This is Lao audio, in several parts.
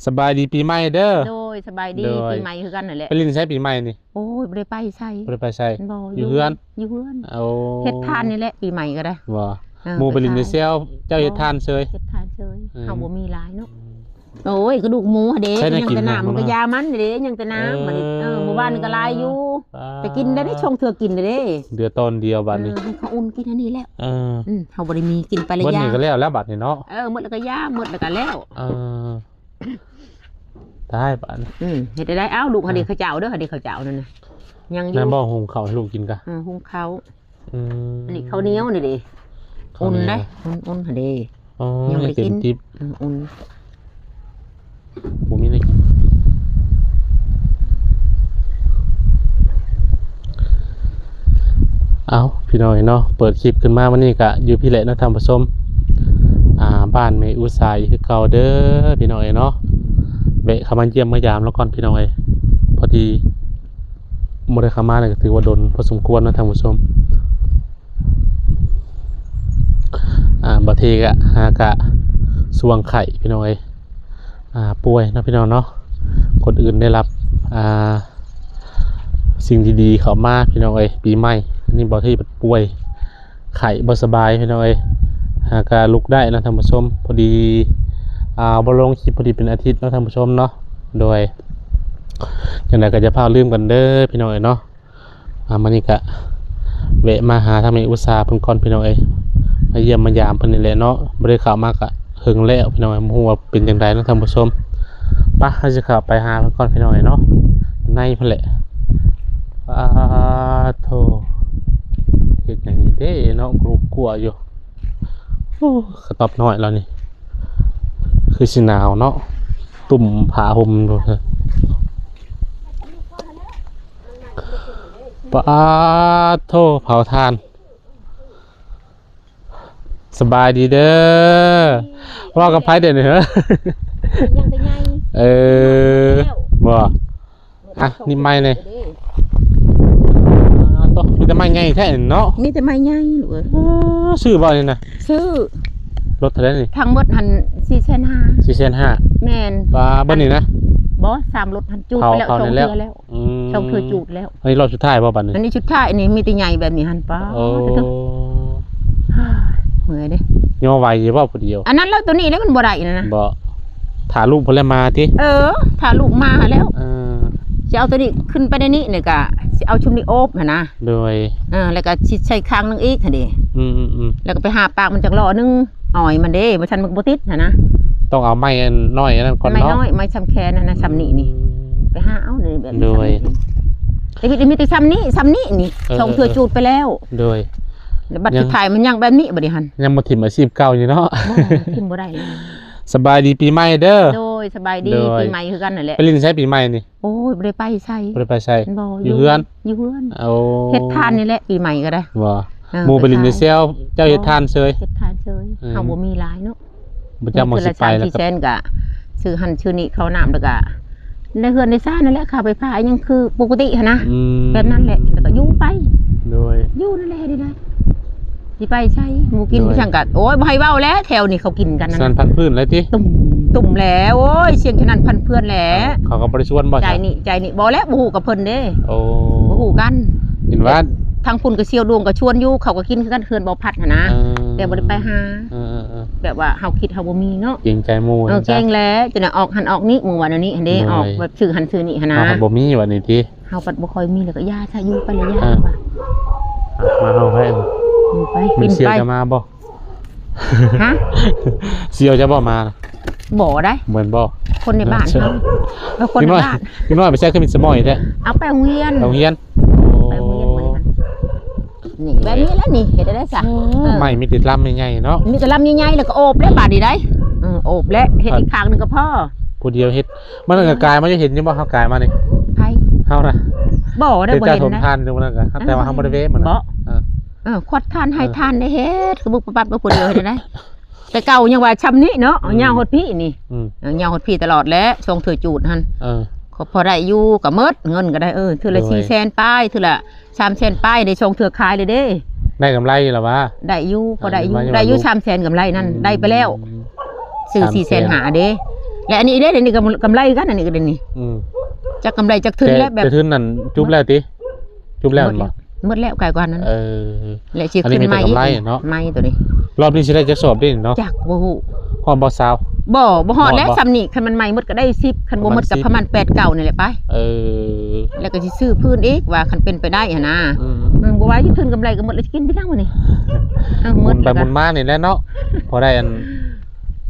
ສະບາຍດີປີໃໝ່ເດີ. ໂດຍ ສະບາຍດີ ໂດຍ ປີໃໝ່ຄືກັນນັ້ນແຫຼະ. ໄປຫຼິ້ນໃສປີໃໝ່ນີ້? ໂອ້ຍ ບໍ່ໄດ້ໄປໃສ. ບໍ່ໄດ້ໄປໃສ? ບໍ່ ຢູ່ເຮືອນ. ຢູ່ເຮືອນ. ໂອ້ ເຮັດທານນີ້ແຫຼະປີໃໝ່ກໍໄດ້. ບໍ່ ເອີ ໝູ່ໄປຫຼິ້ນແຕ່ເຊົ້າ ເຈົ້າເຮັດທານເຊີຍ. ເຮັດທານເຊີຍ. ເອີ ເຮົາບໍ່ມີຫຼາຍເນາະ. ໂອ້ຍ ກະດູກໝູຫັ້ນເດ ຍັງແຕ່ນ້ຳ ມັນກະຢາມັນເດ ຍັງແຕ່ນ້ຳ. ເອີ ມື້ວານນີ້ກະຫຼາຍຢູ່ ໄປກິນໄດ້ເດ້ ຊ່ວງເທື່ອກິນໄດ້ເດ້. ເຫຼືອຕອນດຽວບາດນີ້ ເອີ ໃຫ້ເຂົາອຸ່ນກິນອັນນີ້ແລ້ວ. ເອີ ອືມ ເຮົາບໍ່ໄດ້ມີກິນໄປລະ ເບິດນີ້ກະແລ້ວແລ້ວບາດນີ້ເນາະ. ເອີ ໝົດແລ້ວກະຢາ ໝົດແລ້ວກະແລ້ວ. ເອີ ຕາຍບາດນີ້. ອືມ ເຮັດໄດ້. ເອົ້າ ລູກຫັ້ນເດ ເຂົາເຈົ້າເດີ ຫັ້ນເດ ເຂົາເຈົ້ານັ້ນນະ ຍັງຢູ່. ນັ້ນບໍ່ ຫຸງເຂົ້າໃຫ້ລູກກິນກະ. ເອີ ຫຸງເຂົ້າ. ອືມ ອັນນີ້ເຂົ້າໜຽວນີ້ເດ້ ເຂົ້າໜຽວ ອຸ່ນເດ້ ອຸ່ນໆ ຫັ້ນເດ້. ອໍ ຍັງບໍ່ໄດ້ກິນ ເຕັມຕິບ. ອືມ ອຸ່ນ ບໍ່ມີແນວກິນ. ເອົ້າ ພີ່ນ້ອງເອີຍເນາະ ເປີດຄລິບຂຶ້ນມາມື້ນີ້ກະຢູ່ພີ້ແຫຼະເນາະທ່ານຜູ້ຊົມ. ອ່າ ບ້ານແມ່ອຸດສາອີກຄືເກົ່າເດີພີ່ນ້ອງເອີຍເນາະ. ແວະເຂົ້າມາຢ້ຽມມາຢາມລາວກ່ອນພີ່ນ້ອງເອີຍ ພໍດີ ບໍ່ໄດ້ເຂົ້າມານີ້ກະຖືວ່າດົນພໍສົມຄວນເນາະທ່ານຜູ້ຊົມ. ອ່າ ບາງທີກະຫາກະຊ່ວງໄຂ້ພີ່ນ້ອງເອີຍ ອ່າ ປ່ວຍເນາະພີ່ນ້ອງເນາະ. ຄົນອື່ນໄດ້ຮັບ ອ່າ ສິ່ງດີໆເຂົ້າມາພີ່ນ້ອງເອີຍ ປີໃໝ່. ອັນນີ້ບາງທີບາດປ່ວຍ ໄຂ້ບໍ່ສະບາຍພີ່ນ້ອງເອີຍ ຫາກະລຸກໄດ້ເນາະທ່ານຜູ້ຊົມ. ພໍດີ ອ່າ ບໍ່ລົງຄລິບພໍດີເປັນອາທິດເນາະທ່ານຜູ້ຊົມເນາະ. ໂດຍ ຈັ່ງໃດກະຢ່າພາວລືມກັນເດີພີ່ນ້ອງເອີຍເນາະ. ອ່າ ມື້ນີ້ກະແວະມາຫາທາງແມ່ອຸດສາເພິ່ນກ່ອນພີ່ນ້ອງເອີຍ ມາຢ້ຽມມາຢາມເພິ່ນນີ້ແຫຼະເນາະ. ບໍ່ໄດ້ເຂົ້າມາກະເຫິງແລ້ວພີ່ນ້ອງເອີຍ ບໍ່ຮູ້ວ່າເປັນຈັ່ງໃດເນາະທ່ານຜູ້ຊົມ. ປະ ເຮົາຊິເຂົ້າໄປຫາເພິ່ນກ່ອນພີ່ນ້ອງເອີຍເນາະ ໃນພຸ້ນແຫຼະ. ປາໂທ ເຮັດຫຍັງຢູ່ເດ້ເນາະ ກະລຸກກົວຢູ່. ໂອ້ ກະຕອບນ້ອຍລາວນີ້ ຄືຊິໜາວເນາະ ຕຸ້ມຜ້າຫົ່ມຢູ່. ປາໂທ ເຜົາຖ່ານ. ສະບາຍດີເດີ. ເວົ້າກັບໃຜເດນີ້ເຮີ້? ຍັງແຕ່ໃຫຍ່ ເອີ ແລ້ວ ບໍ່ ອ່ະ ນີ້ໄມ້ນີ້ ໂຕ ມີແຕ່ໄມ້ໃຫຍ່ແທ້ເນາະ. ມີແຕ່ໄມ້ໃຫຍ່ລູກເອີຍ. ຊື້ບໍ່ນີ້ນະ? ຊື້. ລົດເທົ່າໃດນີ້? ທັງໝົດຫັ້ນສີ່ແສນຫ້າ. ສີ່ແສນຫ້າ. ແມ່ນ. ວ່າເບິດນີ້ນະ? ບໍ່ ສາມລົດຫັ້ນຈູດໄປແລ້ວ ສອງເທື່ອແລ້ວ. ອືມ ສອງເທື່ອຈູດແລ້ວ. ອັນນີ້ລອບສຸດທ້າຍບໍ່ບາດນີ້? ອັນນີ້ສຸດທ້າຍ ອັນນີ້ມີແຕ່ໃຫຍ່ແບບນີ້ຫັ້ນ. ປ້າ ໂອ້ ເມື່ອຍເດ້. ຍໍໄຫວຢູ່ບໍ່ຜູ້ດຽວ? ອັນນັ້ນແລ້ວ ໂຕນີ້ແລ້ວມັນບໍ່ໄດ້ນະ. ບໍ່ ຖ້າລູກເພິ່ນແລ້ວມາຕິ? ເອີ ຖ້າລູກມາແລ້ວ. ເອີ ຊິເອົາໂຕນີ້ຂຶ້ນໄປໃນນີ້ນີ້ກະ ຊິເອົາຊຸມນີ້ໂອບຫັ້ນນະ. ໂດຍ ເອີ ແລ້ວກະຊິໃສ່ຂ້າງໜຶ່ງອີກຫັ້ນເດ. ອືມໆໆ ແລ້ວກະໄປຫາປາກມັນຈັກລໍ້ໜຶ່ງ ອ້ອຍມັນເດ້ ບໍ່ຊັ້ນມັນກະບໍ່ຕິດຫັ້ນນະ. ຕ້ອງເອົາໄມ້ອັນນ້ອຍອັນນັ້ນກ່ອນເນາະ ໄມ້ນ້ອຍ ໄມ້ຊຳແຂນຫັ້ນນະ ຊຳນີ້ນີ້. ອືມ ໄປຫາເອົານີ້ແບບນີ້. ໂດຍ ຊຳນີ້ນີ້ ແຕ່ມີແຕ່ຊຳນີ້ ຊຳນີ້ນີ້ ເອີ ສອງເທື່ອ ເອີ ຈູດໄປແລ້ວ. ໂດຍ ແລ້ວບັດສຸດທ້າຍມັນຍັງແບບນີ້ບັດນີ້ຫັ້ນ. ຍັງບໍ່ຖິ້ມອາຊີບເກົ່າຢູ່ເນາະ. ບໍ່ ຖິ້ມບໍ່ໄດ້ເລີຍ. ສະບາຍດີປີໃໝ່ເດີ. ໂດຍ ສະບາຍດີ ໂດຍ ປີໃໝ່ຄືກັນນັ້ນແຫຼະ. ໄປຫຼິ້ນໃສປີໃໝ່ນີ້? ໂອ້ຍ ບໍ່ໄດ້ໄປໃສ. ບໍ່ໄດ້ໄປໃສ? ບໍ່ ຢູ່ເຮືອນ. ຢູ່ເຮືອນ. ໂອ້ ເຮັດທານນີ້ແຫຼະ ປີໃໝ່ກໍໄດ້. ບໍ່ ເອີ ໝູ່ໄປຫຼິ້ນແຕ່ເຊົ້າ ເຈົ້າເຮັດທານເຊີຍ. ເຮັດທານເຊີຍ. ເອີ ເຮົາບໍ່ມີຫຼາຍເນາະ. ບໍ່ຈັກໝ່ອງຊິໄປແລ້ວ. ສາມສີ່ແສນກໍຊື້ຫັ້ນຊື້ນີ້ ເຂົ້ານ້ຳ ແລ້ວກໍໃນເຮືອນໃນຊານນັ້ນແຫຼະ ຄ່າໄຟຟ້າຫຍັງຄືປົກກະຕິຫັ້ນນະ. ອືມ ແບບນັ້ນແຫຼະ ແລ້ວກໍຢູ່ໄປ. ໂດຍ ຢູ່ນັ້ນແຫຼະ ເຮັດໄດ້. ຊິໄປໃສ? ໝູ່ກິນ ໂດຍ ຈັ່ງກະ ໂອ້ຍ ບໍ່ໃຫ້ເວົ້າແລ້ວ ແຖວນີ້ເຂົາກິນກັນນັ້ນ. ສະນັ້ນພັນພື້ນເລີຍຕິ? ຕຸ້ມ ຕຸ້ມແລ້ວ ໂອ້ຍ ສຽງສະນັ້ນພັນເພື່ອນແຫຼະ. ເຂົາກໍບໍ່ໄດ້ຊວນບໍ່? ໃຈນີ້ ໃຈນີ້ ບໍ່ແລ້ວ ບໍ່ຮູ້ກັບເພິ່ນເດ້. ໂອ້ ບໍ່ຮູ້ກັນ. ເຫັນວ່າທາງພຸ້ນກໍສ່ຽວດວງກໍຊວນຢູ່ ເຂົາກໍກິນຄືກັນ ເຮືອນບໍ່ພັດຫັ້ນນະ. ເອີ ແຕ່ບໍ່ໄດ້ໄປຫາ. ເອີໆໆ ແບບວ່າເຮົາຄິດເຮົາບໍ່ມີເນາະ. ເກງໃຈໝູ່. ເອີ ເກງແຫຼະ ຈັ່ງນັ້ນອອກຫັ້ນອອກນີ້ ໝູ່ວ່າແນວນີ້ຫັ້ນເດ້. ໂດຍ ອອກແບບຊື້ຫັ້ນຊື້ນີ້ຫັ້ນນະ. ເຮົາບໍ່ມີວ່ານີ້ຕິ? ເຮົາບັດບໍ່ຄ່ອຍມີ ແລ້ວກໍຢ່າຊະ ຢູ່ໄປແລ້ວຢ່າ. ອ່າ ວ່າ ອ່ະ ມາເຮົາໃຫ້ ຢູ່ໄປ ມັນເຊຍ ກິນໄປ ຈະມາບໍ່? ຮະ? ເຊຍ ຈະບໍ່ມານະ? ບໍ່ໄດ້ ແມ່ນບໍ່? ຄົນໃນບ້ານເຮົາ ເອີ ຄົນໃນບ້ານ. ເດັກນ້ອຍໄປໃສຄືມີສະໝອຍແທ້? ເອົາໄປໂຮງຮຽນ. ໄປໂຮງຮຽນ. ໄປໂຮງຮຽນມື້ນີ້ຫັ້ນ. ນີ້ ແບບນີ້ແຫຼະນີ້ ເຮັດໄດ້ຊະ. ເອີ ໄມ້ມີແຕ່ລຳໃຫຍ່ໆເນາະ. ມີແຕ່ລຳໃຫຍ່ໆ ແລ້ວກໍໂອບແລ້ວບາດນີ້ໄດ໋. ເອີ ໂອບແລ້ວ ເຮັດອີກຂ້າງໜຶ່ງກໍພໍ. ຜູ້ດຽວເຮັດ ມັນກໍກາຍມາ ເຈົ້າເຫັນຢູ່ບໍ່ ເຮົາກາຍມານີ້? ໃຜ? ເຮົານະ. ບໍ່ໄດ້ ບໍ່ເຫັນນະ. ເຈົ້າຖົມທານຢູ່ນັ້ນກະ ແຕ່ວ່າເຮົາບໍ່ໄດ້ແວະມື້ນັ້ນ. ບໍ່ ເອີ ເອີ ຂວດທານໄຮ່ທານໄດ້ເຮັດ ຄືບໍ່ປັບໆ ເອົາຜູ້ດຽວເຮັດໄດ້. ແຕ່ເກົ່າຍັງວ່າຊ່ຳນີ້ເນາະ. ອືມ ຍາວຮອດພີ້ນີ້. ອືມ ເອີ ຍາວຮອດພີ້ຕະຫຼອດແຫຼະ ສອງເທື່ອຈູດຫັ້ນ. ເອີ ກໍພໍໄດ້ຢູ່ ກໍໝົດເງິນກໍໄດ້ ເອີ ເທື່ອລະ ໂດຍ ສີ່ແສນປາຍ ເທື່ອລະ ສາມແສນປາຍ ໄດ້ສອງເທື່ອຂາຍເລີຍເດ້. ໄດ້ກຳໄລລະຫວາ? ໄດ້ຢູ່ ພໍໄດ້ຢູ່ ໄດ້ຢູ່ ໄດ້ຢູ່ ສາມແສນກຳໄລນັ້ນ. ອືມ ໄດ້ໄປແລ້ວ ຊື້ ສາມແສນ ສີ່ແສນຫ້າເດ້. ແລະອັນນີ້ເດ້ ອັນນີ້ກໍກຳໄລຄືກັນ ອັນນີ້ກໍເດ້ນີ້ ອືມ ຈັກກຳໄລຈັກທຶນແຫຼະ ແບບ ແຕ່ທຶນນັ້ນຈຸບແລ້ວຕິ? ຈຸບແລ້ວແມ່ນບໍ່? ໝົດແລ້ວ ກາຍກວ່ານັ້ນ ເອີ ແລະຊິຂຶ້ນໃໝ່ອີກ ໃໝ່ໂຕນີ້ ລອບນີ້ຊິໄດ້ຈັກສອບເດ້ເນາະ? ຈັກບໍ່ຮູ້ ຮອດບໍ່ຊາວ? ບໍ່ ບໍ່ຮອດແລ້ວ ສ່ຳນີ້ ຄັນມັນໃໝ່ໝົດກໍໄດ້ສິບ ຄັນບໍ່ໝົດກໍປະມານແປດເກົ້ານີ້ແຫຼະໄປ ເອີ ແລ້ວກໍຊິຊື້ພື້ນອີກວ່າ ຄັນເປັນໄປໄດ້ຫັ້ນນະ ອືມ ບໍ່ວ່າຊິທຶນກຳໄລກໍໝົດແລ້ວ ຊິກິນໄປຫຍັງວະນີ້ ເອີ ໝົດໄປໝຸນມານີ້ແຫຼະເນາະ ພໍໄດ້ອັນ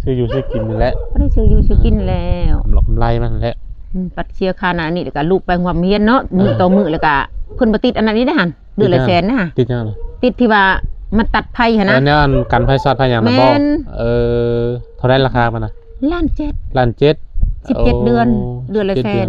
ຊື້ຢູ່ຊື້ກິນນີ້ແຫຼະ ພໍໄດ້ຊື້ຢູ່ຊື້ກິນແລ້ວ ກຳລັງກຳໄລມັນແຫຼະ ອືມ ປັດເສຍຄ່ານັ້ນອັນນີ້ ແລ້ວກໍລູກໄປໂຮງຮຽນເນາະ ເອີ ມື້ຕໍ່ມື້ ແລ້ວກໍເພິ່ນບໍ່ຕິດອັນນັ້ນນີ້ເດ້ຫັ້ນ ເດືອນລະແສນນະ ຕິດຫຍັງ? ຕິດທີ່ວ່າມັນຕັດໄຟຫັ້ນນະ ອັນນັ້ນກັນໄຟຊັອດໄຟຫຍັງນະບໍ່? ແມ່ນ ເອີ ເທົ່າໃດລາຄາມັນນະ? ລ້ານເຈັດ ລ້ານເຈັດ ສິບເຈັດເດືອນ ໂອ້ ເດືອນລະແສນ ສິບເຈັດເດືອນ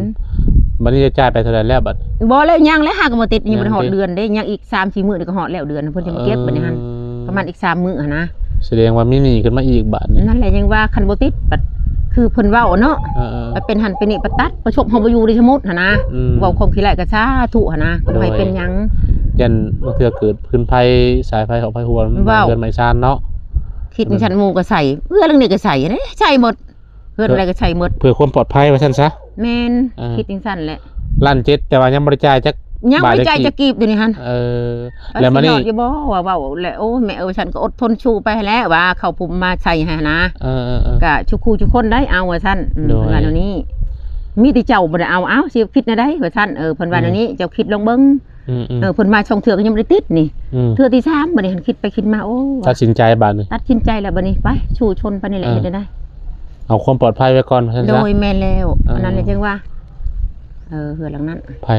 ບັດນີ້ຈະຈ່າຍໄປເທົ່າໃດແລ້ວບັດ? ບໍ່ແລ້ວ ຍັງແຫຼະ ຫາກໍບໍ່ຕິດ ຍັງບໍ່ໄດ້ຮອດເດືອນເດ້ ຍັງອີກສາມສີ່ມື້ນີ້ກໍຮອດແລ້ວເດືອນ ເພິ່ນຊິມາເກັບບັດນີ້ຫັ້ນ ເອີ ປະມານອີກສາມມື້ຫັ້ນນະ ສະແດງວ່າມີໜີ້ຂຶ້ນມາອີກບາດນີ້ ນັ້ນແຫຼະ ຍັງວ່າຄັນບໍ່ຕິດ ບັດຄືເພິ່ນເວົ້າເນາະ ເອີໆ ບັດເປັນຫັ້ນເປັນນີ້ ບັດຕັດ ປະສົບເຮົາບໍ່ຢູ່ເດ້ ສົມມຸດຫັ້ນນະ ອືມ ເວົ້າຄວາມຂີ້ຮ້າຍກໍສາທຸຫັ້ນນະ ໂດຍ ບໍ່ໃຫ້ເປັນຫຍັງ ຢ້ານບາງເທື່ອເກີດຟືນໄຟ ສາຍໄຟເຂົ້າໄຟຮົ່ວ ໄໝ້ເຮືອນໄໝ້ຊານເນາະ ຄິດຈັ່ງຊັ້ນ ໝູ່ກໍໃສ່ ເອື້ອເລື່ອງນີ້ກໍໃສ່ເດ້ ໃສ່ໝົດ ເຮືອນໃດກໍໃສ່ໝົດ ເພື່ອຄວາມປອດໄພວ່າຊັ້ນຊະ ແມ່ນ ເອີ ຄິດຈັ່ງຊັ້ນແຫຼະ ລ້ານເຈັດ ແຕ່ວ່າຍັງບໍ່ໄດ້ຈ່າຍຈັກ ຍັງບໍ່ໄດ້ຈ່າຍຈັກກີບ ດຽວນີ້ຫັ້ນ ເອີ ແລ້ວມານີ້ ຊິຮອດຢູ່ບໍ່ ວ່າເວົ້າແລ້ວ ໂອ້ ແມ່ເອີຍ ວ່າຊັ້ນ ກໍອົດທົນສູ້ໄປຫັ້ນແຫຼະ ວ່າເຂົາຜູ້ມາໃສ່ໃຫ້ຫັ້ນນະ ເອີໆໆ ກະຊຸຄູ່ຊຸຄົນໄດ້ເອົາວ່າຊັ້ນ ອືມ ໂດຍ ເພິ່ນວ່າແນວນີ້ ມີແຕ່ເຈົ້າບໍ່ໄດ້ເອົາ ເອົ້າ ຊິຄິດແນວໃດວ່າຊັ້ນ ເອີ ເພິ່ນວ່າແນວນີ້ ອືມ ເຈົ້າຄິດລອງເບິ່ງ ອືມໆ ເອີ ເພິ່ນມາສອງເທື່ອກໍຍັງບໍ່ໄດ້ຕິດນີ້ ອືມ ເທື່ອທີສາມ ບັດນີ້ຫັ້ນ ຄິດໄປຄິດມາ ໂອ້ ຕັດສິນໃຈບາດນີ້ ຕັດສິນໃຈແລ້ວບັດນີ້ ໄປ ສູ້ຊົນໄປນີ້ແຫຼະ ເອີ ເຮັດໄດ້ ເອົາຄວາມປອດໄພໄວ້ກ່ອນວ່າຊັ້ນຊະ ໂດຍ ແມ່ນແລ້ວ ເອີ ອັນນັ້ນແຫຼະ ຈັ່ງວ່າ ເອີ ເຮືອນຫຼັງນັ້ນ ໃຜ?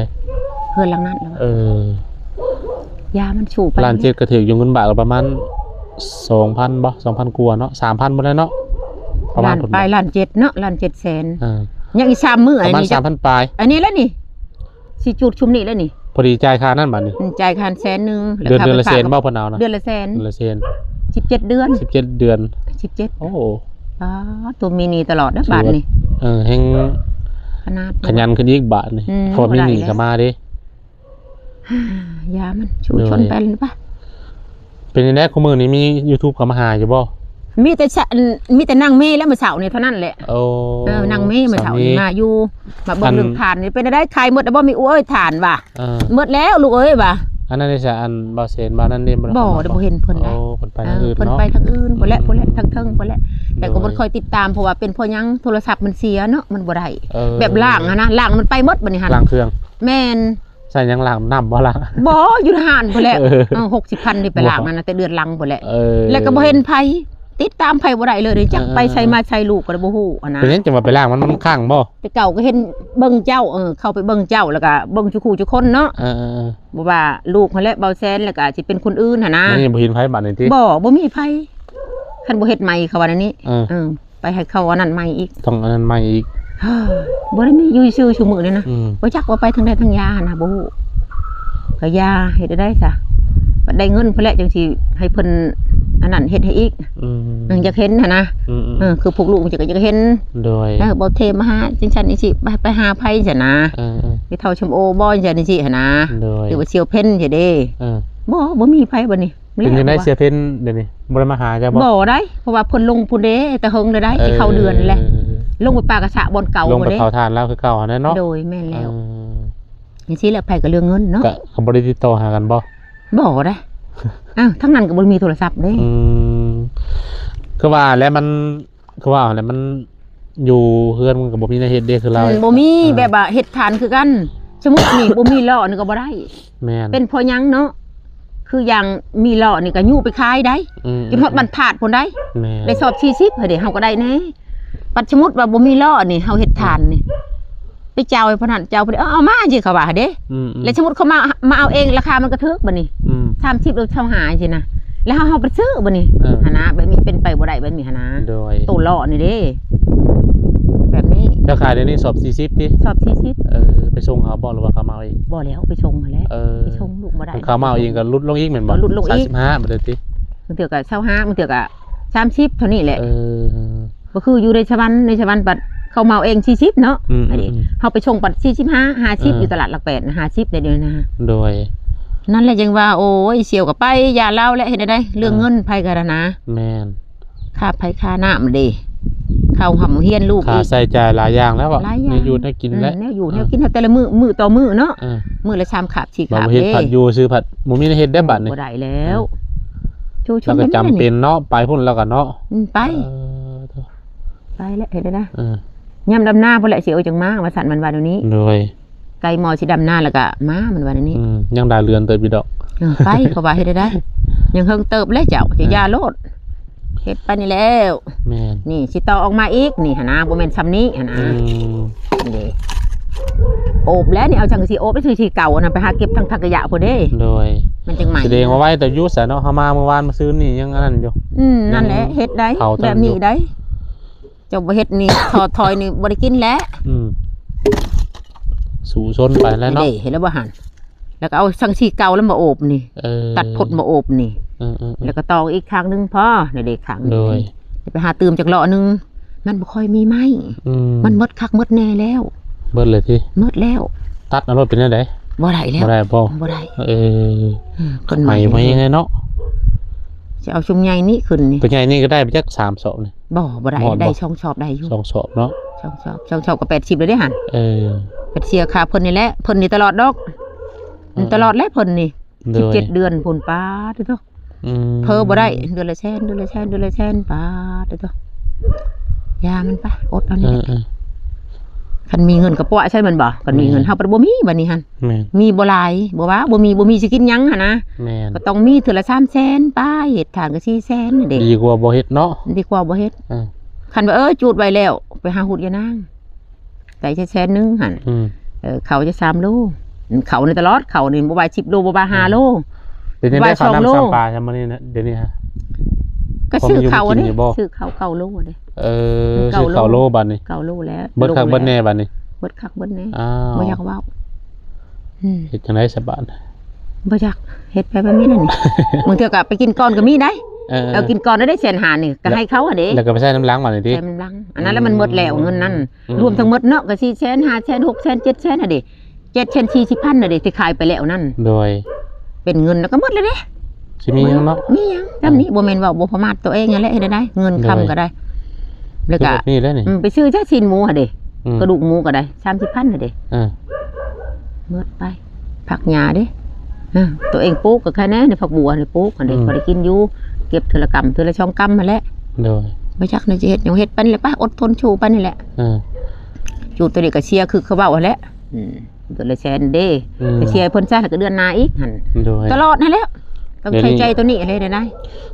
ເຮືອນຫຼັງນັ້ນແຫຼະ ເອີ ຢ່າມັນສູ້ໄປ ລ້ານເຈັດກໍຖືກຢູ່ ເງິນບາດກໍປະມານສອງພັນບໍ່ ສອງພັນກວ່າເນາະ ສາມພັນບໍ່ໄດ້ເນາະ ປະມານ ລ້ານປາຍ ລ້ານເຈັດເນາະ ລ້ານເຈັດແສນ ເອີ ຍັງອີກສາມມື້ ປະມານ ອັນນີ້ ສາມພັນປາຍ ອັນນີ້ແຫຼະນີ້ ຊິຈູດຊຸມນີ້ແຫຼະນີ້ ພໍດີຈ່າຍຄ່ານັ້ນບາດນີ້ ອືມ ຈ່າຍຄ່າແສນໜຶ່ງ ເດືອນ ແລ້ວຄ່າ ເດືອນລະແສນບໍ່ ເພິ່ນເອົານະ ເດືອນລະແສນ ເດືອນລະແສນ ສິບເຈັດເດືອນ ສິບເຈັດເດືອນ ສິບເຈັດ ໂອ້ ປາດ ໂຕມີໜີ້ຕະຫຼອດເດີບາດນີ້ ເອີ ແຮ່ງຂະຫຍັນຂຶ້ນອີກບາດນີ້ ອືມ ເພາະວ່າມີໜີ້ເຂົ້າມາເດ້ ຢ່າມັນ ຊຸມຊົນໄປ ໄປ ເປັນຈັ່ງໃດ ຄູ່ມື້ນີ້ມີຢູທູບເຂົ້າມາຫາຢູ່ບໍ່? ມີແຕ່ຊະ ມີແຕ່ນາງເມແລ້ວ ມື້ເຊົ້ານີ້ເທົ່ານັ້ນແຫຼະ ໂອ້ ເອີ ນາງເມມື້ເຊົ້ານີ້ມາຢູ່ ມາເບິ່ງເລື່ອງຖ່ານນີ້ ເປັນຈັ່ງໃດ ຂາຍໝົດແລ້ວບໍ່ ມີ ໂອ້ຍ ຖ່ານວ່າ ເອີ ໝົດແລ້ວລູກເອີຍວ່າ ອັນນັ້ນເດຊະ ອັນບ່າວເຊນ ບ່າວນັ້ນເດ ບໍ່ ບໍ່ເຫັນເພິ່ນນະ ໂອ້ ເພິ່ນໄປທາງອື່ນເນາະ ເອີ ເພິ່ນໄປທາງອື່ນພຸ້ນແຫຼະ ອືມ ພຸ້ນແຫຼະ ທາງເທິງພຸ້ນແຫຼະ ແຕ່ກໍບໍ່ຄ່ອຍຕິດຕາມ ເພາະວ່າເປັນເພາະຫຍັງ ໂທລະສັບມັນເສຍເນາະ ມັນບໍ່ໄດ້ ເອີ ແບບລ້າງຫັ້ນນະ ລ້າງມັນໄປໝົດບັດນີ້ຫັ້ນ ລ້າງເຄື່ອງ ແມ່ນ ໃຊ້ຫຍັງລ້າງ ນ້ຳບໍ່ລ້າງ ບໍ່ ຢູ່ໃນຮ້ານພຸ້ນແຫຼະ ເອີ ເອີ ຫົກສິບພັນນີ້ໄປລ້າງຫັ້ນນະ ແຕ່ເດືອນຫຼັງພຸ້ນແຫຼະ ເອີ ແລ້ວກໍບໍ່ເຫັນໃຜ ຕິດຕາມໃຜບໍ່ໄດ້ເລີຍ ຈັກໄປໃສມາໃສ ເອີ ລູກກໍບໍ່ຮູ້ຫັ້ນນະ ເປັນຫຍັງຈັ່ງວ່າໄປລ້າງ ມັນ ມັນຄ້າງບໍ່? ແຕ່ເກົ່າກໍເຫັນເບິ່ງເຈົ້າ ເອີ ເຂົ້າໄປເບິ່ງເຈົ້າ ແລ້ວກໍເບິ່ງຊຸຄູ່ຊຸຄົນເນາະ ເອີໆໆ ບໍ່ວ່າລູກຫັ້ນແຫຼະ ບ່າວແຊນ ແລ້ວກໍຊິເປັນຄົນອື່ນຫັ້ນນະ ມັນຍັງບໍ່ເຫັນໃຜບາດນີ້ຕິ ບໍ່ ບໍ່ມີໃຜ ຄັນບໍ່ເຮັດໃໝ່ ເຂົາວ່າແນວນີ້ ເອີ ເອີ ໄປໃຫ້ເຂົາອັນນັ້ນໃໝ່ອີກ ຕ້ອງອັນນັ້ນໃໝ່ອີກ ບໍ່ໄດ້ມີຢູ່ຊື່ຊຸມື້ນີ້ນະ ອືມ ບໍ່ຈັກວ່າໄປທາງໃດທາງຢາຫັ້ນນະ ບໍ່ຮູ້ ກໍຢ່າ ເຮັດໄດ້ຊະ ບັດໄດ້ເງິນພຸ້ນແຫຼະ ຈັ່ງຊິໃຫ້ເພິ່ນອັນນັ້ນເຮັດໃຫ້ອີກ ອືມ ເອີ ຢາກເຫັນຫັ້ນນະ ອືມໆ ເອີ ຄືພວກລູກມັນກໍຢາກເຫັນ ໂດຍ ເອີ ບໍ່ເທມາຫາຈັ່ງຊັ້ນຈັ່ງຊີ້ ໄປ ໄປຫາໃຜຊັ້ນນະ ເອີໆ ໄປເຖົ້າຊົມໂອບໍ່ຈັ່ງຊັ້ນຈັ່ງຊີ້ຫັ້ນນະ ໂດຍ ຫຼືວ່າສ່ຽວເພັນຊີ້ເດ້ ເອີ ບໍ່ ບໍ່ມີໃຜບັດນີ້ ເປັນຈັ່ງໃດ ແລ້ວ ສ່ຽວເພັນດຽວນີ້ ບໍ່ໄດ້ມາຫາເຈົ້າບໍ່? ບໍ່ໄດ໋ ເພາະວ່າເພິ່ນລົງພຸ້ນເດ້ ແຕ່ເຫິງແລ້ວໄດ໋ ເອີ ຊິເຂົ້າເດືອນແລ້ວ ລົງໄປປ່າກະສະບ່ອນເກົ່າ ລົງໄປເຜົາຖ່ານລາວຄືເກົ່າຫັ້ນແຫຼະເນາະ ໂດຍ ແມ່ນແລ້ວ ເອີ ຈັ່ງຊີ້ແຫຼະ ໃຜກໍເລື່ອງເງິນເນາະ ກໍ ກໍບໍ່ໄດ້ຕິດຕໍ່ຫາກັນບໍ່? ບໍ່ໄດ໋ ອ້າວ ທາງນັ້ນກໍບໍ່ໄດ້ມີໂທລະສັບເດ້ ອືມ ຄືວ່າແຫຼະ ມັນ ຄືວ່າແຫຼະ ມັນຢູ່ເຮືອນມັນກໍບໍ່ມີແນວເຮັດເດ້ ຄືລາວ ອືມ ບໍ່ມີ ອືມ ແບບວ່າເຮັດທານຄືກັນ ສົມມຸດນີ້ ບໍ່ມີລໍ້ນີ້ກໍບໍ່ໄດ້ ແມ່ນ ເປັນເພາະຫຍັງເນາະ ຄືຢ່າງມີລໍ້ນີ້ກໍຍູ້ໄປຂາຍໄດ໋ ອືມ ຈົນຮອດ ອືມ ບ້ານທາດພຸ້ນໄດ໋ ແມ່ນ ໄດ້ສອບສີ່ສິບຫັ້ນເດ້ ເຮົາກໍໄດ້ແດ່ ບັດສົມມຸດວ່າບໍ່ມີລໍ້ນີ້ ເຮົາເຮັດທານນີ້ ອືມ ໄປເຈົ້າໃຫ້ຜູ້ນັ້ນ ເຈົ້າຜູ້ນີ້ ເອົາ ເອົາມາ ຈັ່ງຊີ້ເຂົາວ່າເດ້ ອືມໆ ແລ້ວສົມມຸດເຂົາມາ ມາເອົາເອງ ລາຄາມັນກໍຖືກບັດນີ້ ອືມ ສາມສິບ ຫຼື ຊາວຫ້າ ຈັ່ງຊີ້ນະ ແລ້ວເຮົາ ເຮົາໄປຊື້ບັດນີ້ ເອີ ຫັ້ນນະ ແບບນີ້ເປັນໄປບໍ່ໄດ້ ແບບນີ້ຫັ້ນນະ ໂດຍ ໂຕລໍ້ນີ້ເດ້ ແບບນີ້ ເຈົ້າຂາຍດຽວນີ້ສອບສີ່ສິບຕິ? ສອບສີ່ສິບ ເອີ ໄປສົ່ງເຂົາບໍ່ ຫຼືວ່າເຂົາມາເອົາເອງ? ບໍ່ແລ້ວ ໄປສົ່ງຫັ້ນແຫຼະ ເອີ ໄປສົ່ງລູກບໍ່ໄດ້ ຄັນເຂົາມາເອົາເອງກໍຫຼຸດລົງອີກແມ່ນບໍ່? ກໍຫຼຸດລົງອີກ ສາມສິບຫ້າ ບໍ່ໄດ້ຕິ? ບາງເທື່ອກໍຊາວຫ້າ ບາງເທື່ອກໍສາມສິບ ເທົ່ານີ້ແຫຼະ ເອີ ບໍ່ຄືຢູ່ໃນສະຫວັນ ໃນສະຫວັນບັດເຂົາເໝົາເອງສີ່ສິບເນາະ ອືມໆໆ ອັນນີ້ເຮົາໄປສົ່ງບັດສີ່ສິບຫ້າ ຫ້າສິບ ເອີ ຢູ່ຕະຫຼາດຫຼັກແປດນະ ຫ້າສິບໄດ້ເດີນະ ໂດຍ ນັ້ນແຫຼະຈັ່ງວ່າ ໂອ້ຍ ສ່ຽວກໍໄປ ຢ່າລາວແຫຼະ ເຮັດແນວໃດ ເລື່ອງເງິນ ອ່າ ໃຜກໍນັ້ນນະ ແມ່ນ ຄ່າໄຟຄ່ານ້ຳເດ້ ຄ່ ເຊົາຮ່ຳຮຽນລູກອີກ ຄ່າໃຊ້ຈ່າຍຫຼາຍຢ່າງແລ້ວ ຫຼາຍຢ່າງ ແນວຢູ່ແນວກິນແຫຼະ ອືມ ແນວຢູ່ແນວກິນ ເອີ ແຕ່ລະມື້ ມື້ຕໍ່ມື້ເນາະ ເອີ ມື້ລະສາມຄາບ ສີ່ຄາບ ບໍ່ເຮັດ ເດ້ ພັດຢູ່ຊື່ ພັດບໍ່ມີເຮັດໄດ້ ອືມ ບາດນີ້ ບໍ່ໄດ້ແລ້ວ ເອີ ລາວກໍຈຳເປັນເນາະ ໄປພຸ້ນລາວກໍເນາະ ອືມ ໄປ ເອີ ໄປແລ້ວ ເຮັດໄດ້ນະ ເອີ ຍາມດຳນາພຸ້ນແຫຼະ ຊິເອົາຈັ່ງມາ ວ່າຊັ້ນ ມັນວ່າແນວນີ້ ໂດຍ ໃກ້ໝໍຊິດຳນາແລ້ວກໍມາ ມັນວ່າແນວນີ້ ອືມ ຍັງຫຼາຍເດືອນເຕີບຢູ່ດອກ ເອີ ໄປ ເຂົາວ່າເຮັດໄດ້ ຍັງເຫິງເຕີບແຫຼະເຈົ້າ ເອີ ຢ່າໂລດ ເຮັດໄປນີ້ແລ້ວ ແມ່ນ ນີ້ຊິຕໍ່ອອກມາອີກ ນີ້ຫັ້ນນະ ບໍ່ແມ່ນຊ່ຳນີ້ຫັ້ນນະ ອືມ ນີ້ເດ້ ໂອບແລ້ວນີ້ ເອົາສັງກະສີໂອບ ໄດ້ຊື່ ສີເກົ່າອັນນັ້ນ ໄປຫາເກັບທາງຖັງຂະຫຍະພຸ້ນເດ້ ໂດຍ ມັນຈັ່ງໃໝ່ ສະແດງວ່າໄວເຕີບຢູ່ຊະເນາະ ເຮົາມາມື້ວານມື້ຊືນນີ້ຍັງອັນນັ້ນຢູ່ ອືມ ນັ້ນແຫຼະ ເຮັດໄດ້ ແບບນີ້ໄດ້ ເຈົ້າບໍ່ເຮັດນີ້ ຖອດຖອຍນີ້ບໍ່ໄດ້ກິນແຫຼະ ອືມ ສູ້ຊົນໄປແລ້ວເນາະ ເດ້ ເຫັນແລ້ວບໍ່ຫັ້ນ ແລ້ວກໍເອົາສັງກະສີເກົ່າແລ້ວມາໂອບນີ້ ເອີ ຕັດພົດມາໂອບນີ້ ເອີໆໆ ແລ້ວກໍຕອກອີກຂ້າງໜຶ່ງພໍ ນີ້ເດ້ຂ້າງໜຶ່ງ ໂດຍ ໄປຫາຕື່ມຈັກລໍ້ໜຶ່ງ ມັນບໍ່ຄ່ອຍມີໄມ້ ອືມ ມັນໝົດຄັກໝົດແນ່ແລ້ວ ເບິດເລີຍຕິ ໝົດແລ້ວ ຕັດເອົາໂລດ ເປັນແນວໃດ ບໍ່ໄດ້ແລ້ວ ບໍ່ໄດ້ບໍ ບໍ່ໄດ້ ເອີ ອືມ ຕົ້ນໄມ້ ໄມ້ໄມ້ຍັງໄງເນາະ ຈະເອົາຊຸມໃຫຍ່ນີ້ຂຶ້ນນີ້ ຕົວໃຫຍ່ນີ້ກໍໄດ້ໄປຈັກສາມສອບນີ້ ບໍ່ ບໍ່ໄດ້ ຮອດບໍ່ ໄດ້ສອງສອບໄດ້ຢູ່ ສອງສອບເນາະ ສອງສອບ ສອງສອບກໍແປດສິບແລ້ວເດ້ຫັ້ນ ເອີ ເພິ່ນເສຍຄ່າເພິ່ນນີ້ແຫຼະ ເພິ່ນນີ້ຕະຫຼອດດອກ ອືມ ຕະຫຼອດແຫຼະເພິ່ນນີ້ ໂດຍ ສິບເຈັດເດືອນພຸ້ນ ປາດເດີ ອືມ ເພີບໍ່ໄດ້ ເດືອນລະແສນ ເດືອນລະແສນ ເດືອນລະແສນ ປາດເດີ ຢ່າມັນໄປ ອົດເອົານີ້ແຫຼະ ເອີໆ ຄັນມີເງິນກໍປົວໃສ່ແມ່ນບໍ່ ຄັນມີເງິນ ແມ່ນ ເຮົາບໍ່ມີບັດນີ້ຫັ້ນ ແມ່ນ ມີບໍ່ຫຼາຍ ບໍ່ວ່າບໍ່ມີ ບໍ່ມີຊິກິນຫຍັງຫັ້ນນະ ແມ່ນ ກໍຕ້ອງມີເທື່ອລະສາມແສນປາຍ ເຮັດທານກໍສີ່ແສນນັ້ນເດ້ ດີກວ່າບໍ່ເຮັດເນາະ ດີກວ່າບໍ່ເຮັດ ເອີ ຄັນວ່າ ເອີ ຈູດໄວ້ແລ້ວ ໄປຫາຮູດຍານາງ ໄດ້ແສນໜຶ່ງຫັ້ນ ອືມ ເອີ ເຂົ້າຈະສາມໂລ ເຂົ້ານີ້ຕະຫຼອດ ເຂົ້ານີ້ບໍ່ວ່າສິບໂລ ບໍ່ວ່າຫ້າໂລ ເປັນຈັ່ງໃດ ບໍ່ວ່າ ເຂົ້ານ້ຳ ສອງໂລ ຊຳປາຊຳມື້ນີ້ນະ ດຽວນີ້ຮະ ກໍຊື້ເຂົ້ານີ້ ພໍມີຢູ່ມີກິນຢູ່ບໍ່ ຊື້ເຂົ້າເກົ້າໂລເດ້ ເອີ ເກົ້າໂລ ຊື້ເຂົ້າໂລບາດນີ້ ເກົ້າໂລແລ້ວ ເບິດຄັກເບິດແນ່ບາດນີ້ ເບິດຄັກເບິດແນ່ ອ້າວ ບໍ່ຢາກເວົ້າ ອືມ ເຮັດຈັ່ງໃດສະບາດ ບໍ່ຢາກ ເຮັດໄປແບບນີ້ແຫຼະນີ້ ບາງເທື່ອກໍໄປກິນກ່ອນກໍມີໄດ໋ ເອີໆ ເອົາກິນກ່ອນໄດ້ແສນຫ້ານີ້ ກໍໃຫ້ເຂົາຫັ້ນເດ້ ແລ້ວກໍໄປໃຊ້ນຳຫຼັງບາດນີ້ຕິ ໃຊ້ນຳຫຼັງ ອັນນັ້ນແຫຼະມັນໝົດແລ້ວ ອືມ ເງິນນັ້ນ ອືມ ລວມທັງໝົດເນາະ ກໍສີ່ແສນ ຫ້າແສນ ຫົກແສນ ເຈັດແສນຫັ້ນເດ້ ເຈັດແສນສີ່ສິບພັນຫັ້ນເດ້ ທີ່ຂາຍໄປແລ້ວນັ້ນ ໂດຍ ເປັນເງິນແລ້ວກໍໝົດແລ້ວເດ້ ຊິມີຫຍັງເນາະ ມີຫຍັງ ອືມ ຊ່ຳນີ້ ບໍ່ແມ່ນວ່າບໍ່ປະໝາດຕົວເອງຫັ້ນແຫຼະ ເຮັດໄດ້ ເງິນຄຳ ໂດຍ ກໍໄດ້ ແລ້ວກໍ ມີແລ້ວນີ້ ອືມ ໄປຊື້ຊະຊີ້ນໝູຫັ້ນເດ້ ອືມ ກະດູກໝູກໍໄດ້ ສາມສິບພັນຫັ້ນເດ້ ເອີ ໝົດໄປ ຜັກຫຍ້າເດ້ ເອີ ຕົວເອງປູກກໍແຄ່ແນ່ ໃນຜັກບົວນີ້ປູກຫັ້ນເດ້ ອືມ ພໍໄດ້ກິນຢູ່ ເກັບເທື່ອລະກຳ ເທື່ອລະສອງກຳຫັ້ນແຫຼະ ໂດຍ ບໍ່ຈັກແນວຊິເຮັດຫຍັງ ເຮັດໄປນີ້ແຫຼະ ປະ ອົດທົນສູ້ໄປນີ້ແຫຼະ ເອີ ຈູດຕົວນີ້ກໍເສຍຄືເຂົາເວົ້າຫັ້ນແຫຼະ ອືມ ເດືອນລະແສນເດ້ ອືມ ກໍເສຍໃຫ້ເພິ່ນຊະ ແລ້ວກໍເດືອນໜ້າອີກຫັ້ນ ໂດຍ ຕະຫຼອດຫັ້ນແຫຼະ ຕ້ອງໃຊ້ຈ່າຍຕົວນີ້ເລີຍນະ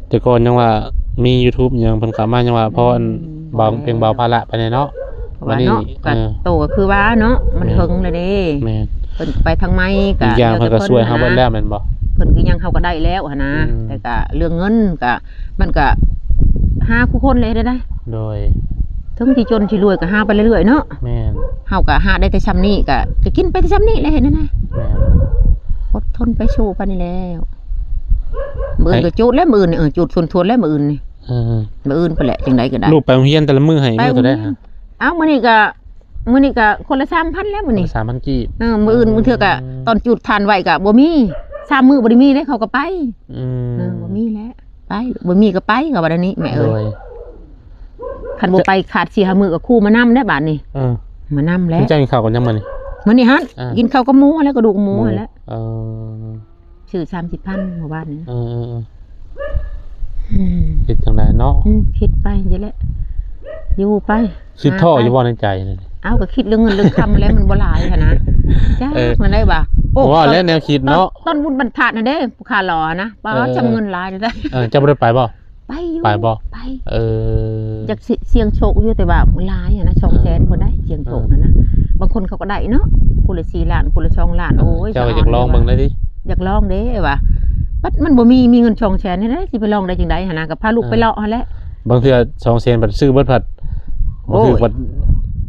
ແຕ່ກ່ອນຍັງວ່າມີຢູທູບຫຍັງ ເພິ່ນເຂົ້າມາຍັງວ່າພໍອັນ ອືມ ບ່າວເປັນບ່າວພາລະໄປແດ່ເນາະ ເພາະວ່າເນາະ ບາດນີ້ ກໍ ເອີ ໂຕກໍຄືວ່າເນາະ ມັນ ແມ່ນ ເຖິງແລ້ວເດ້ ແມ່ນ ເພິ່ນໄປທາງໃໝກໍ ອີກຢ່າງເພິ່ນກໍຊ່ວຍເຮົາເບິດແລ້ວແມ່ນບໍ່ ເພິ່ນກໍຍັງເຮົາກໍໄດ້ແລ້ວຫັ້ນນະ ອືມ ແຕ່ກໍເລື່ອງເງິນກໍ ມັນກໍຫາຄູ່ຄົນເລີຍໄດ້ ໂດຍ ເຖິງຊິຈົນຊິລວຍກໍຫາໄປເລື້ອຍໆເນາະ ແມ່ນ ເຮົາກໍຫາໄດ້ແຕ່ຊ່ຳນີ້ ກໍ ກໍກິນໄປແຕ່ຊ່ຳນີ້ແຫຼະ ເຮັດແນວໃດ ແມ່ນ ອົດທົນໄປ ສູ້ໄປນີ້ແລ້ວ ມື້ອື່ນກໍຈູດແລ້ວ ມື້ອື່ນນີ້ ເອີ ຈູດຊົນທວນແລ້ວ ມື້ອື່ນນີ້ ເອີ ມື້ອື່ນພຸ້ນແຫຼະ ຈັ່ງໃດກໍໄດ້ ລູກໄປໂຮງຮຽນແຕ່ລະມື້ໃຫ້ ໄປ ມື້ເທົ່າໃດ ໂຮງຮຽນ ຫະ? ເອົ້າ ມື້ນີ້ກໍ ມື້ນີ້ກໍຄົນລະສາມພັນແລ້ວມື້ນີ້ ຄົນລະສາມພັນກີບ ເອີ ມື້ອື່ນ ອືມ ບາງເທື່ອກໍຕອນຈູດຖ່ານໄວ້ກໍບໍ່ມີ ສາມມື້ບໍ່ໄດ້ມີເດ້ ເຂົາກໍໄປ ອືມ ເອີ ບໍ່ມີແລ້ວ ໄປ ບໍ່ມີກໍໄປ ເຂົາວ່າແນວນີ້ແມ່ເອີຍ ໂດຍ ຄັນບໍ່ໄປຂາດສີ່ຫ້າມື້ກໍຄູມານຳແລ້ວບາດນີ້ ເອີ ມານຳແລ້ວ ເຈົ້າກິນເຂົ້າກັນຍັງມື້ນີ້? ມື້ນີ້ຫັ້ນ ເອີ ກິນເຂົ້າກັບໝູຫັ້ນແຫຼະ ກະດູກໝູຫັ້ນແຫຼະ ເອີ ຊື້ສາມສິບພັນມື້ວານນີ້ ເອີໆໆ ອືມ ເຮັດຈັ່ງໃດເນາະ ອືມ ຄິດໄປຈັ່ງຊີ້ແຫຼະ ຢູ່ໄປ ຄິດທໍ້ຢູ່ບໍ່ໃນໃຈ? ເອົ້າ ກໍຄິດເລື່ອງເງິນເລື່ອງຄຳແລ້ວ ມັນບໍ່ຫຼາຍຫັ້ນນະ ຈັກ ເອີ ມັນໄດ້ວ່າ ໂອ້ ວ່າແລ້ວແນວຄິດເນາະ ຕອນ ຕອນບຸນບັນທາດຫັ້ນເດ້ ຜູ້ຂ້າຫຼໍ່ນະ ປາ ເອີ ຈຳເງິນຫຼາຍເດ້ ເອີ ເຈົ້າບໍ່ໄດ້ໄປບໍ່? ໄປຢູ່ ໄປບໍ່? ໄປ ເອີ ຢາກຊິ ສ່ຽງໂຊກຢູ່ ແຕ່ວ່າຫຼາຍຫັ້ນນະ ສອງແສນ ເອີ ພຸ້ນໄດ໋ ສ່ຽງໂຊກຫັ້ນນະ ເອີ ບາງຄົນເຂົາກໍໄດ້ເນາະ ຜູ້ລະສີ່ລ້ານ ຜູ້ລະສອງລ້ານ ເອີ ໂອ້ຍ ເຈົ້າກໍຢາກລອງເບິ່ງໄດ້ຕິ ຢາກລອງເດ້ວ່າ ບັດມັນບໍ່ມີ ມີເງິນສອງແສນ ເຮັດໃດຊິໄປລອງໄດ້ຈັ່ງໃດຫັ້ນນະ ກໍພາລູກໄປເລາະຫັ້ນແຫຼະ ເອີ ບາງເທື່ອສອງແສນ ບັດຊື້ເບິດພັດ ໂອ້ຍ ບໍ່ຖືກບັດ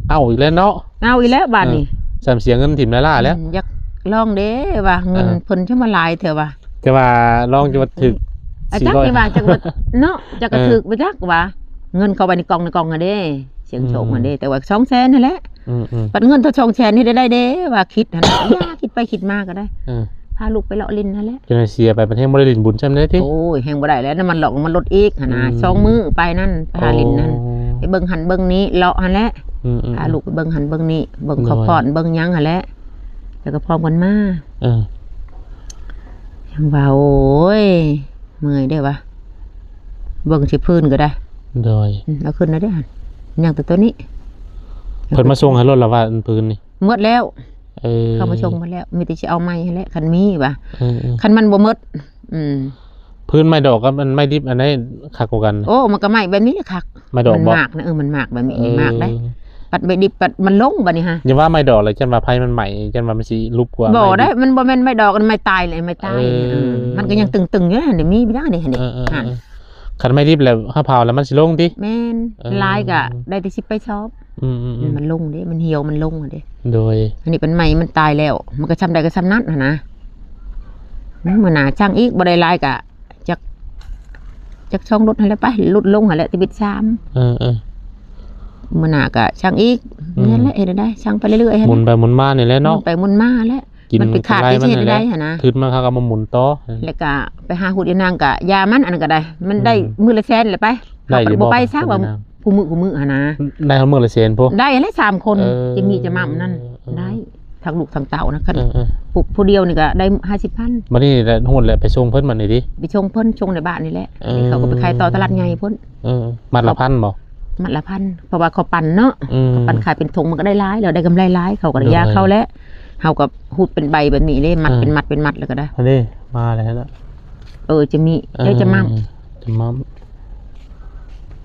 ເອົາອີກແລ້ວເນາະ ເອົາອີກແລ້ວບາດນີ້ ເອີ ສ່ຳເສຍເງິນຖິ້ມລ້າໆແລ້ວ ອືມ ຢາກລອງເດ້ວ່າ ເອີ ເງິນເພິ່ນຈະມາຫຼາຍແທ້ວ່າ ແຕ່ວ່າລອງຈະວ່າຖືກ ອາ ຈັກ ສີ່ຮ້ອຍ ນີ້ວ່າຈັກວ່າເນາະ ຈັກກະ ເອີ ຖືກບໍ່ຈັກວ່າ ເງິນເຂົ້າໄປໃນກ່ອງ ໃນກ່ອງຫັ້ນເດ້ ສ່ຽງໂຊກຫັ້ນເດ້ ອືມ ແຕ່ວ່າສອງແສນຫັ້ນແຫຼະ ອືມໆ ບັດເງິນເທົ່າສອງແສນເຮັດໄດ້ເດ້ວ່າ ຄິດຫັ້ນນະ ຢ່າ ຄິດໄປຄິດມາກໍໄດ້ ເອີ ພາລູກໄປເລາະຫຼິ້ນຫັ້ນແຫຼະ ຈົນເສຍໄປ ບັດແຮງບໍ່ໄດ້ຫຼິ້ນບຸນຊ້ຳເດ້ຕິ ໂອ້ຍ ແຮງບໍ່ໄດ້ແລ້ວ ນ້ຳມັນຫຼອກນ້ຳມັນລົດອີກຫັ້ນນະ ອືມ ສອງມື້ໄປນັ້ນ ໄປຫາຫຼິ້ນນັ້ນ ໂອ້ ໄປເບິ່ງຫັ້ນເບິ່ງນີ້ ເລາະຫັ້ນແຫຼະ ອືມໆໆ ພາລູກໄປເບິ່ງຫັ້ນເບິ່ງນີ້ ເບິ່ງ ໂດຍ ເຂົ້າປ້ອນ ເບິ່ງຫຍັງຫັ້ນແຫຼະ ແລ້ວກໍພ້ອມກັນມາ ເອີ ຍັງວ່າ ໂອ້ຍ ເມື່ອຍເດ້ວ່າ ເບິ່ງຊິພື້ນກໍໄດ້ ໂດຍ ອືມ ເອົາຂຶ້ນແລ້ວເດ້ຫັ້ນ ຍັງແຕ່ຕົວນີ້ ເພິ່ນມາສົ່ງໃຫ້ລົດລະວ່າພື້ນນີ້ ໝົດແລ້ວ ເອີ ເຂົາມາສົ່ງໝົດແລ້ວ ມີແຕ່ຊິເອົາໃໝ່ຫັ້ນແຫຼະ ຄັນມີວ່າ ເອີໆ ຄັນມັນບໍ່ໝົດ ອືມ ພື້ນໄມ້ດອກກັບອັນໄມ້ດິບ ອັນໃດຄັກກວ່າກັນ? ໂອ້ ມັນກໍໄມ້ແບບນີ້ແຫຼະຄັກ ໄມ້ດອກ ມັນໝາກນະ ເອີ ມັນໝາກແບບນີ້ ເອີ ໝາກໄດ໋ ປັດໄມ້ດິບ ປັດມັນລົງບັດນີ້ຫາ ຢ່າວ່າໄມ້ດອກເລີຍ ຢ້ານວ່າໄຟມັນໄໝ້ ຢ້ານວ່າມັນຊິຫຼຸບກວ່າ ບໍ່ໄດ້ ໄມ້ດິບ ມັນບໍ່ແມ່ນໄມ້ດອກ ມັນໄມ້ຕາຍແຫຼະ ໄມ້ຕາຍ ເອີ ເອີ ມັນກໍຍັງຕຶງໆຢູ່ຫັ້ນເດ ມີບໍ່ຈັກເດຫັ້ນເດ ເອີໆໆ ຫັ້ນ ຄັນໄມ້ດິບແລ້ວເຮົາເຜົາແລ້ວມັນຊິລົງຕິ? ແມ່ນ ເອີ ຫຼາຍກໍໄດ້ແຕ່ສິບປາຍຊອບ ອືມໆໆ ມັນລົງເດ້ ມັນຫ່ຽວ ມັນລົງເດ້ ໂດຍ ອັນນີ້ເປັນໄມ້ ມັນຕາຍແລ້ວ ມັນກໍຊ່ຳໃດກໍຊ່ຳນັ້ນຫັ້ນນະ ມື້ໜ້າຊ່າງອີກ ບໍ່ໄດ້ຫຼາຍກໍຈັກ ຈັກສອງລົດຫັ້ນແຫຼະໄປ ລົດລົງຫັ້ນແຫຼະ ແຕ່ບິດສາມ ເອີໆ ມື້ໜ້າກໍຊ່າງອີກ ອືມ ນັ້ນແຫຼະ ເຮັດໄດ້ ຊ່າງໄປເລື້ອຍໆ ໝູນໄປໝູນມານີ້ແຫຼະເນາະ ໝູນໄປໝູນມາແຫຼະ ມັນໄປຂາດທີ່ເຮັດໄດ້ຫັ້ນນະ ທຶນມາເຂົາກໍມາໝູນຕໍ່ ແລ້ວກໍໄປຫາຮຸດອີນາງກໍຢ່າມັນ ອັນນັ້ນກໍໄດ້ ມັນໄດ້ ອືມ ມື້ລະແສນແຫຼະໄປ ໄດ້ຢູ່ບໍ່ ບໍ່ໄປຊະວ່າ ຜູ້ມື້ ຜູ້ມື້ຫັ້ນນະ ໄດ້ມື້ລະແສນພຸ້ນ ໄດ້ແຫຼະ ສາມຄົນ ເອີ ຈິມມີຈະໝ່ຳນັ້ນ ເອີ ໄດ້ ທັງລູກທັງເຕົ້ານະ ຄັນ ເອີໆ ຜູ້ ຜູ້ດຽວນີ້ກໍໄດ້ຫ້າສິບພັນ ບັດນີ້ແຫຼະ ໂຫດແຫຼະ ໄປສົ່ງເພິ່ນບັດນີ້ຕິ ໄປສົ່ງເພິ່ນ ສົ່ງໃນບ້ານນີ້ແຫຼະ ເອີ ເຂົາກໍໄປຂາຍຕໍ່ຕະຫຼາດໃຫຍ່ພຸ້ນ ເອີ ມັດລະພັນບໍ່? ມັດລະພັນ ເພາະວ່າເຂົາປັ່ນເນາະ ອືມ ເຂົາປັ່ນຂາຍເປັນຖົງ ມັນກໍໄດ້ຫຼາຍ ແລ້ວໄດ້ກຳໄລຫຼາຍ ເຂົາກໍໄດ້ຢາເຂົາແຫຼະ ເຮົາກໍຮູດເປັນໃບແບບນີ້ເດ້ ມັດເປັນມັດເປັນມັດແລ້ວກໍໄດ້ ອັນນີ້ມາແລ້ວນະ ເອີ ຈະມີ ເອີ ເອີ ຈະໝ່ຳ ຈະໝ່ຳ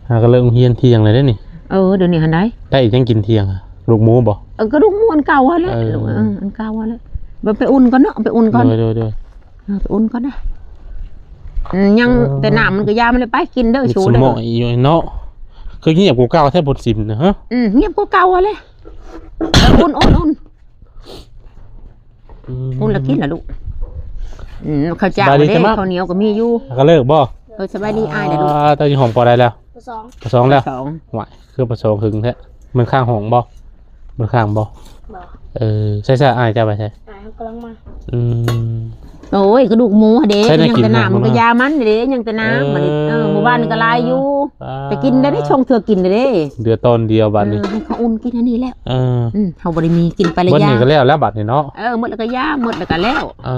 ຫາກໍເລີກໂຮງຮຽນທ່ຽງແລ້ວເດ້ນີ້ ເອີ ດຽວນີ້ຫັ້ນໃດ ໄດ້ຫຍັງກິນທ່ຽງ? ກະດູກໝູບໍ່? ເອີ ກະດູກໝູອັນເກົ່າຫັ້ນແຫຼະ ເອີ ເອີ ອັນເກົ່າຫັ້ນແຫຼະ ໄປອຸ່ນກ່ອນເນາະ ໄປອຸ່ນກ່ອນ ໂດຍໆ ເອີ ໄປອຸ່ນກ່ອນນະ ອືມ ຍັງ ເອີ ແຕ່ນ້ຳມັນກໍຢ່າມັນເລີຍ ໄປກິນເດີ ເຮັດ ຊູເດີ ສະໝໍຢູ່ເນາະ ຄືງຽບກວ່າເກົ່າແທ້ ບົດສິມນະ ຮະ ອືມ ງຽບກວ່າເກົ່າຫັ້ນແຫຼະ ອຸ່ນໆໆ ອືມ ພຸ້ນລະກິນລະລູກ ອືມ ເຂົ້າເຈົ້າ ສະບາຍດີ ເດ້ ເຈົ້າ ເຂົ້າໜຽວກໍມີຢູ່ ແລ້ວກໍເລີກບໍ່? ເອີ ສະບາຍດີອ້າຍລະລູກ ອ່າ ເຈົ້າຢູ່ຫ້ອງ ປໍ ໃດແລ້ວ? ປໍ ສອງ ປໍ ສອງແລ້ວ ປໍ ສອງ ຫວາຍ ຄືປໍ ສອງ ຫຶງແທ້ ມັນຄ້າງຫ້ອງບໍ່? ບໍ່ໄດ້ຄ້າງບໍ່? ບໍ່ ເອີ ໃສໆ ອ້າຍເຈົ້າໄປໃສ? ອ້າຍເຮົາກຳລັງມາ ອືມ ໂອ້ຍ ກະດູກໝູຫັ້ນເດ້ ຍັງແຕ່ນ້ຳ ມັນກໍຢ່າມັນເດ້ ຍັງແຕ່ນ້ຳ ເອີ ມື້ວານນີ້ກໍຫຼາຍຢູ່ ອ່າ ໄປກິນໄດ້ເດ້ ຊ່ອງເທື່ອກິນໄດ້ເດ້ ເຫຼືອຕອນດຽວບາດນີ້ ເອີ ໃຫ້ເຂົາອຸ່ນກິນອັນນີ້ແຫຼະ ເອີ ອືມ ເຮົາບໍ່ໄດ້ມີກິນໄປລະ ເບິດນີ້ກໍແລ້ວແລ້ວບາດນີ້ເນາະ ເອີ ໝົດແລ້ວກໍຢ່າ ໝົດແລ້ວກໍແລ້ວ ເອີ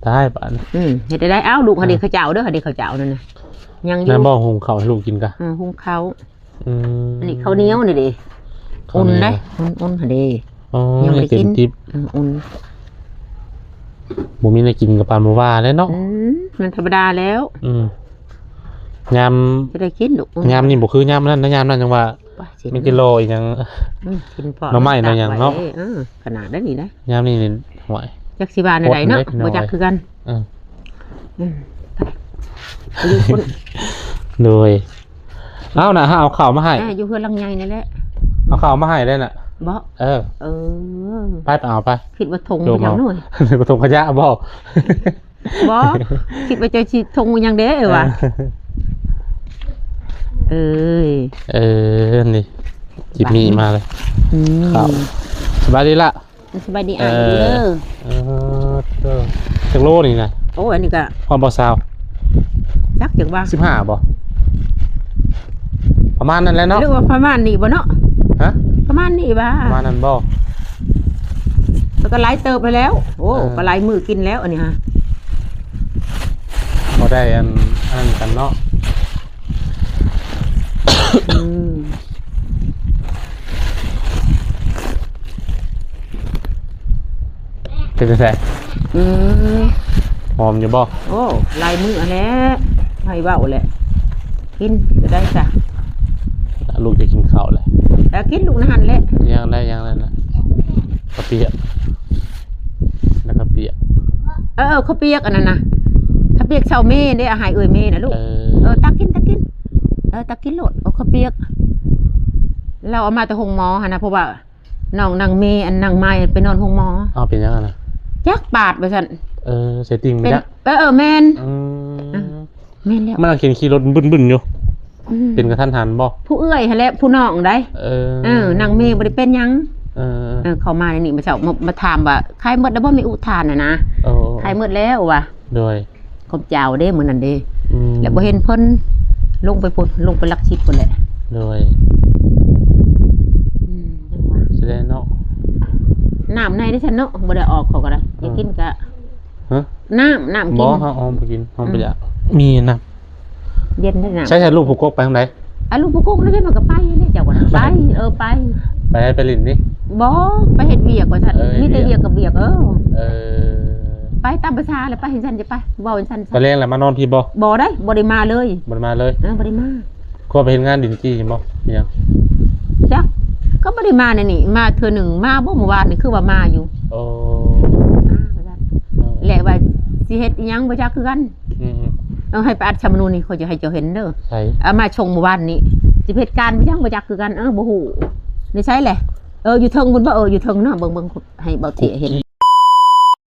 ຕາຍບາດນີ້ ອືມ ເຮັດໄດ້ ເອົ້າ ລູກ ເອີ ເຂົາເຈົ້າເດີ ເຂົາເຈົ້ານັ້ນນະ ຍັງຢູ່ ນັ້ນບໍ່ ຫຸງເຂົ້າໃຫ້ລູກກິນກະ ເອີ ຫຸງເຂົ້າ ອືມ ອັນນີ້ເຂົ້າໜຽວນີ້ເດ້ ເຂົ້າໜຽວ ອຸ່ນໆ ຫັ້ນເດ້ ອໍ ຍັງບໍ່ໄດ້ກິນ ເຕັມຕິບ ອືມ ອຸ່ນ ບໍ່ມີແນວກິນກໍປານບໍ່ວ່າແຫຼະເນາະ ອືມ ມັນທຳມະດາແລ້ວ ອືມ ຍາມ ຈະໄດ້ກິນລູກ ອືມ ຍາມນີ້ບໍ່ຄືຍາມນັ້ນນະ ຍາມນັ້ນຍັງວ່າ ວ່າຊິ ແມ່ນກິໂລອີຫຍັງ ອືມ ກິນພໍ້ ໜໍ່ໄມ້ໜໍ່ຫຍັງເນາະ ເອີ ຂະໜາດໃດນີ້ນະ ຍາມນີ້ນີ້ ຫ້ວຍ ຈັກຊິວ່າແນວໃດເນາະ ບໍ່ຈັກຄືກັນ ເອີ ອືມ ໄປຢູ່ພຸ້ນ ໂດຍ ເອົານະ ຫາເອົາເຂົ້າມາໃຫ້ ເອີ ຢູ່ເຮືອນຫຼັງໃຫຍ່ນີ້ແຫຼະ ເອົາເຂົ້າມາໃຫ້ໄດ້ນະ ບໍ່ ເອີ ເອີ ໄປ ໄປເອົາໄປ ຄິດວ່າຖົງຫຍັງໜ້ອຍ ຄິດວ່າຖົງຂະຫຍະບໍ່ ບໍ່ ຄິດວ່າເຈົ້າຊິຖົງຫຍັງເດ້ວ່າ ເອີ ເອີ ເອີ ນີ້ ຈິມມີມາເລີຍ ອືມ ເຂົ້າ ສະບາຍດີລະ ສະບາຍດີອ້າຍເດີ ເອີ ເອີ ເອີ ຈັກໂລນີ້ນະ ໂອ້ ອັນນີ້ກະ ຮອດບໍ່ຊາວ ຈັກ ຈັກວ່າ ສິບຫ້າບໍ່ ປະມານນັ້ນແຫຼະເນາະ ຫຼືວ່າປະມານນີ້ບໍ່ເນາະ ຮະ ປະມານນີ້ວ່າ ປະມານນັ້ນບໍ່ ແລ້ວກໍຫຼາຍເຕີບໄປແລ້ວ ໂອ້ ເອີ ກໍຫຼາຍມື້ກິນແລ້ວອັນນີ້ຮະ ບໍ່ໄດ້ອັນ ອັນນັ້ນກັນເນາະ ອືມ ເປັນຈັ່ງໃດ? ອືມ ຫອມຢູ່ບໍ່? ໂອ້ ຫຼາຍມື້ຫັ້ນແຫຼະ ໃຫ້ເວົ້າແຫຼະ ກິນກໍໄດ້ຊະ ລູກຈະກິນເຂົ້າແຫຼະ ແລ້ວກິນລູກນະຫັ້ນແຫຼະ ຍັງໄດ້ ຍັງໄດ້ນະ ເຂົ້າປຽກ ແລ້ວເຂົ້າປຽກ ເອີ ເອີ ເຂົ້າປຽກອັນນັ້ນນະ ເຂົ້າປຽກເຊົາເມເດ້ ເອົາໃຫ້ເອື້ອຍເມນະລູກ ເອີ ເອີ ຕັກກິນ ຕັກກິນ ເອີ ຕັກກິນໂລດ ເອົາເຂົ້າປຽກ ລາວເອົາມາແຕ່ໂຮງໝໍຫັ້ນນະ ເພາະວ່າ ນ້ອງນາງເມ ອັນນາງມາຍໄປນອນໂຮງໝໍ ອ້າວ ເປັນຫຍັງຫັ້ນນະ? ຈັກບາດວ່າຊັ້ນ ເອີ ໃສ່ຕິ່ງ ເປັນ ບໍ່ຈັກ ເອີ ເອີ ແມ່ນ ອືມ ອ່າ ແມ່ນແລ້ວ ມັນເຫັນຂີ່ລົດບຶ້ນໆຢູ່ ອືມ ເປັນກະທັນຫັນບໍ່? ຜູ້ເອື້ອຍຫັ້ນແຫຼະ ຜູ້ນ້ອງໃດ ເອີ ເອີ ນາງເມບໍ່ໄດ້ເປັນຫຍັງ ເອີ ເອີ ເຂົ້າມາໃນນີ້ ມາເຊົ້າ ມາ ມາຖາມວ່າ ຂາຍໝົດແລ້ວບໍ່ ແມ່ອຸທານນະນະ ເອີ ຂາຍໝົດແລ້ວວ່າ ໂດຍ ເຂົ້າເຈົ້າເດ້ມື້ນັ້ນເດ້ ອືມ ແລ້ວບໍ່ເຫັນເພິ່ນ ລົງໄປພຸ້ນ ລົງໄປຫຼັກສິບພຸ້ນແຫຼະ. ໂດຍ ອືມ ຈັ່ງວ່າ ຊິແລ້ວເນາະ. ນ້ຳໃນເດ້ຊັ້ນເນາະ ບໍ່ໄດ້ອອກ ເຂົາກໍໄດ້ ຢາກກິນກະ ຮະ? ນ້ຳ ນ້ຳກິນ ບໍ່ ເຮົາ ເຮົາບໍ່ກິນ ເຮົາບໍ່ຢາກ ອືມ ມີນ້ຳ ເຢັນໄດ໋ນ້ຳ. ໃຊ້ ໃຊ້ລູກຜູ້ກົກໄປທາງໃດ? ອາ ລູກຜູ້ກົກນັ້ນ ມັນກໍໄປແຫຼະ ເຈົ້າກໍໄປ ໄປ ເອີ ໄປ ໄປ ໄປຫຼິ້ນຕິ? ບໍ່ ໄປເຮັດວຽກວ່າຊັ້ນ ເອີ ມີແຕ່ວຽກກັບວຽກ ເອີ ເອີ ໄປຕາມພາສາແຫຼະ ໄປຈັ່ງຊັ້ນຈະໄປ ເວົ້າຈັ່ງຊັ້ນ. ຕອນແລງລະມານອນພີ້ບໍ່? ບໍ່ໄດ໋ ບໍ່ໄດ້ມາເລີຍ ບໍ່ໄດ້ມາເລີຍ. ເອີ ບໍ່ໄດ້ມາ. ກໍໄປເຮັດງານດິນຈີ່ບໍ່? ຍັງ ຈັກ ກໍບໍ່ໄດ້ມາໃນນີ້ ມາເທື່ອໜຶ່ງ ມາບໍ່ ມື້ວານນີ້ຄືວ່າມາຢູ່. ໂອ້ ມາວ່າຊັ້ນ ເອີ ແລະວ່າຊິເຮັດອີ່ຫຍັງບໍ່ຈັກຄືກັນ. ອືມ ເອີ ໃຫ້ໄປອັດສຳມະນູນນີ້ ຂ້ອຍຈະໃຫ້ເຈົ້າເຫັນເດີ. ໃສ? ເອົາມາສົ່ງມື້ວານນີ້ ຊິເຮັດການບໍ່ຈັກ ບໍ່ຈັກຄືກັນ. ເອີ ບໍ່ຮູ້ ໃນໃສແຫຼະ? ເອີ ຢູ່ເທິງພຸ້ນບໍ່? ເອີ ຢູ່ເທິງເນາະ ເບິ່ງ ເບິ່ງ ໃຫ້ເບົາເທຍເຫັນ.